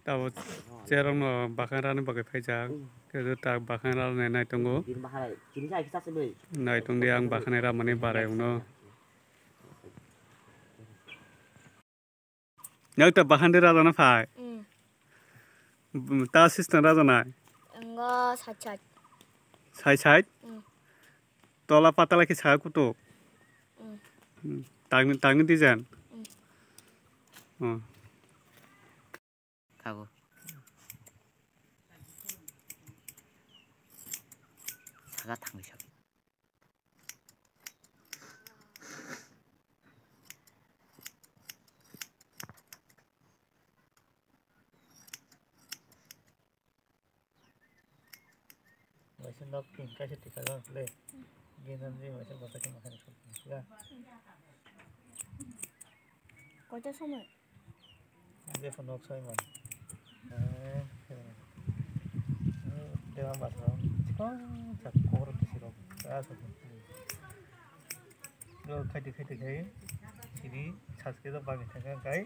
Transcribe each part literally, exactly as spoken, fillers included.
Tabuk cherokno bakhang rani bagwi phaijak. Khe tak bakhang rani nai tongo. Nai tongdi ang bakhang ramani barai wngno. Nang ta bakhang de raja na phai. Mm. Ta system raja nai. Ngo side side. Side side? Mm. Tola patala khe saka kutuk. Mm. Mm. Tangni, tangni design. Mm. Oh. Thago. Saka thangwi saka. Waisa nok tin kaisa tika jang le. Ginan je waisa bata ke makan suk ya. Koita somoi? Je phone nok soi man. Eh, eh, dewa basa. Chikon chak kor kisiro. Ka sa. Lo khai de khai de khai. Sini saske da bagi thang kai.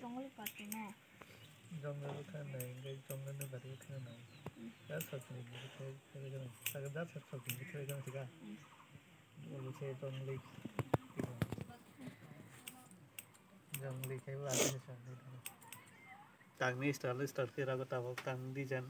Jongol party no. Jongol kha nai, hingke jongol ni bari kha nai. Mm. Da sak ni bithai kha nai. Saka da sak sak ni bithai kha nai sika. Mm. Ulu se jongol. Jongol khai ba ase sa. Tangni style style khe rago tabok tang design.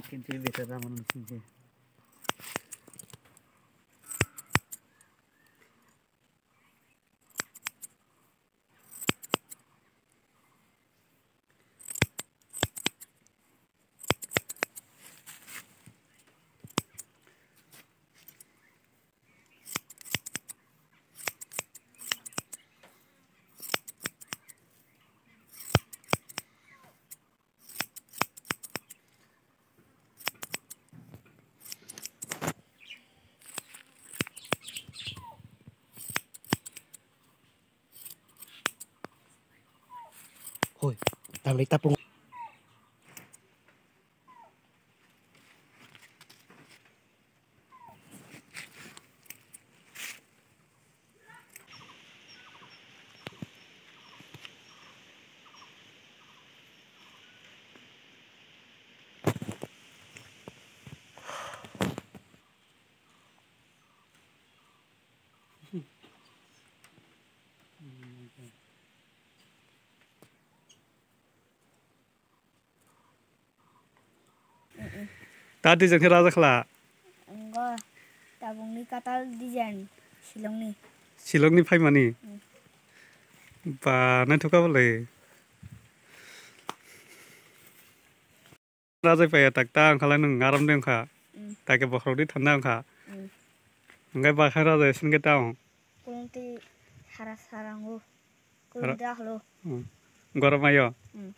Kinchi bisa da manu kinchi. Hoi, tamni tapung. Ta design khe raja khla. Ngo tabukni katal design Shillongni. Shillongni phaimani? Mm. Ba, naithok kha bole. Raja paya tak ta wngkha lai nwng aram de wngkha. Mm. Take bokhorok di thanda wngkha. Mm. Hingke bakha raja singke ta wng. Kulungti sara sara ngo. Kulungti akhlo. Mm. Gorom ayo. Mm.